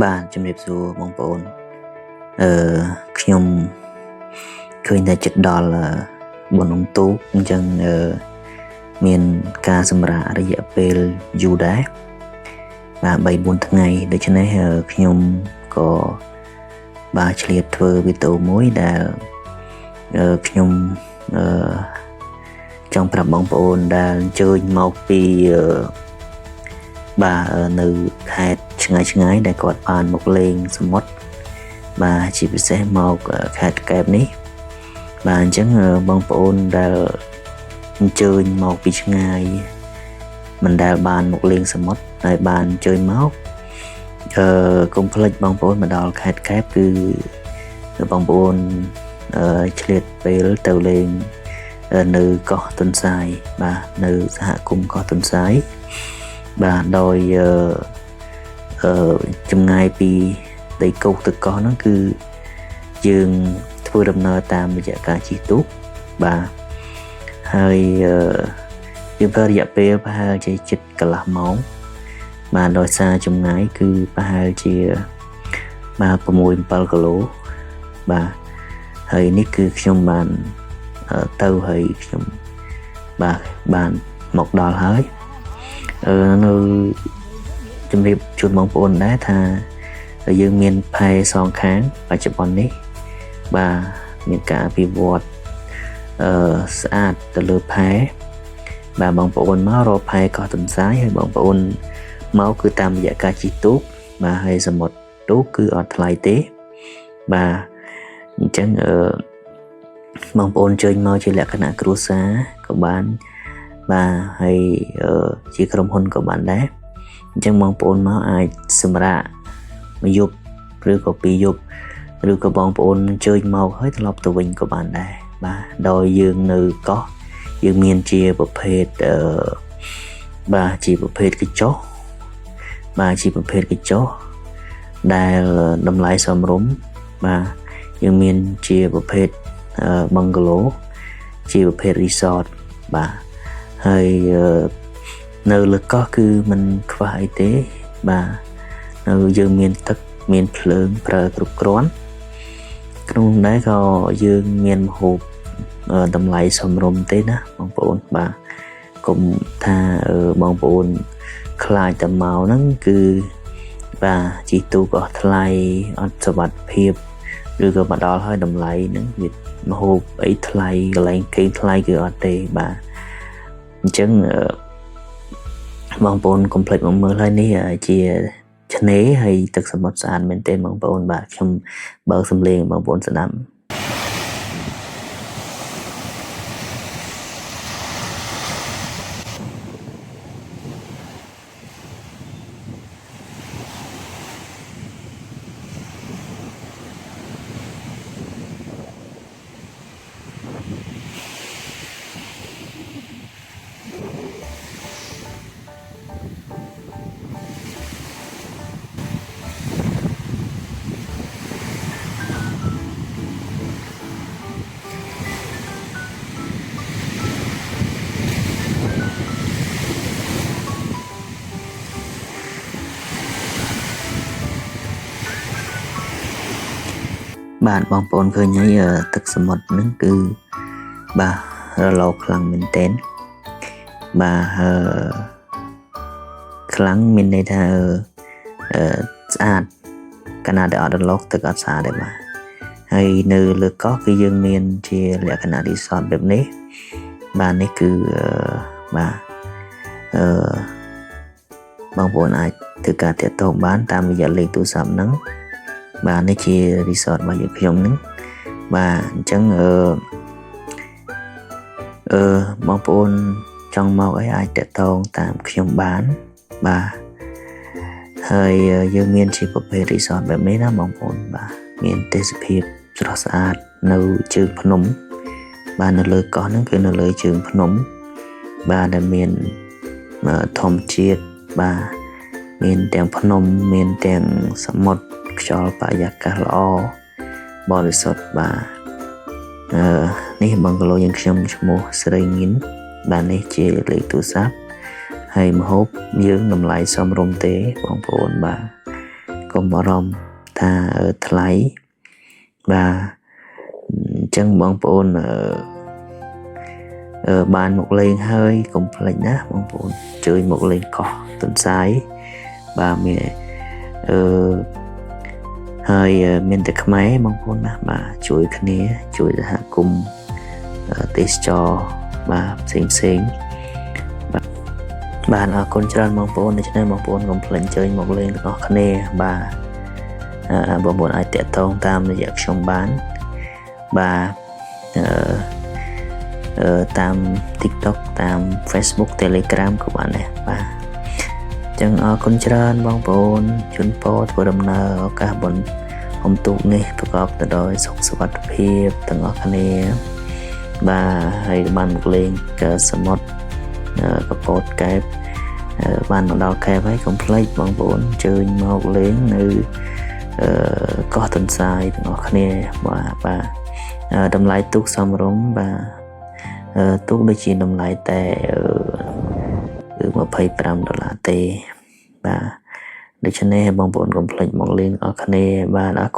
បាទជំរាបសួរបងប្អូនអឺខ្ញុំឃើញតែចិត្តដល់បុណ្យអុំទូកអញ្ចឹងអឺមានការសម្រាករយៈពេលយូរដែរបាទ3 4ថ្ងៃដូច្នេះខ្ញុំក៏បាទឆ្លៀតធ្វើវីដេអូមួយដែលខ្ញុំអឺចង់ប្រាប់បងប្អូនដែលអញ្ជើញមកពីបាទនៅខេត្តឆ្ងាយឆ្ងាយដែលគាត់បានមកលេងសមុទ្របាទជាពិសេសមកខេត្តកែបនេះបាទអញ្ចឹងបងប្អូនដែលអញ្ជើញមកពីឆ្ងាយមិនដែលបានមកលេងសមុទ្រហើយបានអញ្ជើញមកកុំភ្លេចបងប្អូនមកដល់ខេត្តកែបគឺបងប្អូនឆ្លៀតពេលទៅលេងនៅកោះទន្សាយបាទនៅសហគមន៍កោះទន្សាយបាទដោយចម្ងាយពីដីគោកទៅកោះហ្នឹងគឺយើងធ្វើដំណើរតាមរយៈការជិះទូកបាទហើយយើងប្រើរយៈពេលប្រហែលជាជិតកន្លះម៉ោងបាទដោយសារចម្ងាយគឺប្រហែលជាបាទ6 7គីឡូបាទហើយនេះគឺខ្ញុំបានទៅហើយខ្ញុំបាទបានមកដល់ហើយនៅជំរាបជូនបងប្អូនដែរថាយើងមានផែសងខាងបច្ចុប្បន្ននេះបាទមានការអភិវឌ្ឍស្អាតទៅលើផែបាទបងប្អូនមករកផែកោះទន្សាយហើយបងប្អូនមកគឺតាមរយៈការជិះទូកបាទហើយសមុទ្រទូកគឺអត់ថ្លៃទេបាទអញ្ចឹងបងប្អូនអញ្ជើញមកជាលក្ខណៈគ្រួសារក៏បានបាទហើយជាក្រុមហ៊ុនក៏បានដែរអញ្ចឹងបងប្អូនមកអាចសម្រាកមួយយប់ឬក៏ពីរយប់ឬក៏បងប្អូនអញ្ជើញមកហើយត្រឡប់ទៅវិញក៏បានដែរបាទដោយយើងនៅកោះយើងមានជាប្រភេទបាទជាប្រភេទកញ្ចុះបាទជាប្រភេទកញ្ចុះដែលតម្លៃសមរម្យបាទយើងមានជាប្រភេទបឹងកាឡូជាប្រភេទ resort បាទហើយនៅលើកោះគឺមិនខ្វះអីទេបាទនៅយើងមានទឹកមានភ្លើងប្រើគ្រប់គ្រាន់ក្នុងដែរក៏យើងមានម្ហូបតម្លៃសមរម្យទេណាបងប្អូនបាទកុំថាបងប្អូនខ្លាចតែមកហ្នឹងគឺបាទជិះទូកអស់ថ្លៃអត់សុវត្ថិភាពឬក៏មកដល់ហើយតម្លៃហ្នឹងវាម្ហូបអីថ្លៃកន្លែងគេងថ្លៃគឺអត់ទេបាទអញ្ចឹងបងប្អូនកុំភ្លេចមកមើលហើយនេះជាឆ្នេរហើយទឹកសមុទ្រស្អាតមែនទែនបងប្អូនបាទខ្ញុំបើកសំឡេងបងប្អូនស្ដាប់បាទបងប្អូនឃើញហើយទឹកសមុទ្រហ្នឹងគឺបាទរលកខ្លាំងមែនទែនបាទខ្លាំងមានន័យថាស្អាតកាលណាដែលអត់រលកទឹកអត់ស្អាតទេបាទហើយនៅលើកោះគឺយើងមានជាលក្ខណៈ resort បែបនេះបាទនេះគឺបាទអឺបងប្អូនអាចធ្វើការតាក់ទងបានតាមរយៈលេខទូរស័ព្ទហ្នឹងបាទនេះជា resort របស់យើងខ្ញុំហ្នឹងបាទអញ្ចឹងអឺបងប្អូនចង់មកអីអាចតាក់ទងតាមខ្ញុំបានបាទហើយយើងមានជាប្រភេទ resort បែបនេះណាបងប្អូនបាទមានទេសភាពស្រស់ស្អាតនៅជើងភ្នំបាទនៅលើកោះហ្នឹងគឺនៅលើជើងភ្នំបាទដែលមានធម្មជាតិបាទមានទាំងភ្នំមានទាំងសមុទ្រខ្យល់បរិយាកាសល្អបរិសុទ្ធបាទនេះបង្គឡូយើងខ្ញុំឈ្មោះស្រីងិនបាទនេះជាលេខទូរស័ព្ទហើយម្ហូបយើងតម្លៃសមរម្យទេបងប្អូនបាទក កុំបារម្ភថាថ្លៃបាទអញ្ចឹងបងប្អូនអឺអឺបានមកលេងហើយកុំភ្លេចណាបងប្អូនអញ្ជើញមកលេងកោះទន្សាយបាទមានអឺហើយមានតែខ្មែរបងប្អូនណាបាទជួយគ្នាជួយសហគមន៍ទេសចរបាទផ្សេងផ្សេងបាទបាទអរគុណច្រើនបងប្អូនដូច្នេះបងប្អូនកុំភ្លេចអញ្ជើញមកលេងទាំងអស់គ្នាបាទបងប្អូនអាចតាក់ទងតាមរយៈខ្ញុំបានបាទអឺតាម TikTok តាម Facebook Telegram ក៏បានដែរបាទអញ្ចឹងអរគុណច្រើនបងប្អូនជូនពរធ្វើដំណើរឱកាសបុណ្យអុំទូកនេះប្រកបទៅដោយសុខសុវត្ថិភាពទាំងអស់គ្នាបាទហើយបានមកលេងសមុទ្រកពតកែបបានមកដល់កែបហើយកុំភ្លេចបងប្អូនអញ្ជើញមកលេងនៅកោះទន្សាយទាំងអស់គ្នាបាទបាទតម្លៃទូកសមរម្យបាទទូកដូចជាតម្លៃតែគឺ25ដុល្លារទេបាទដូច្នេះបងប្អូនកុំភ្លេចមកលេងអស់គ្នាបាទអរ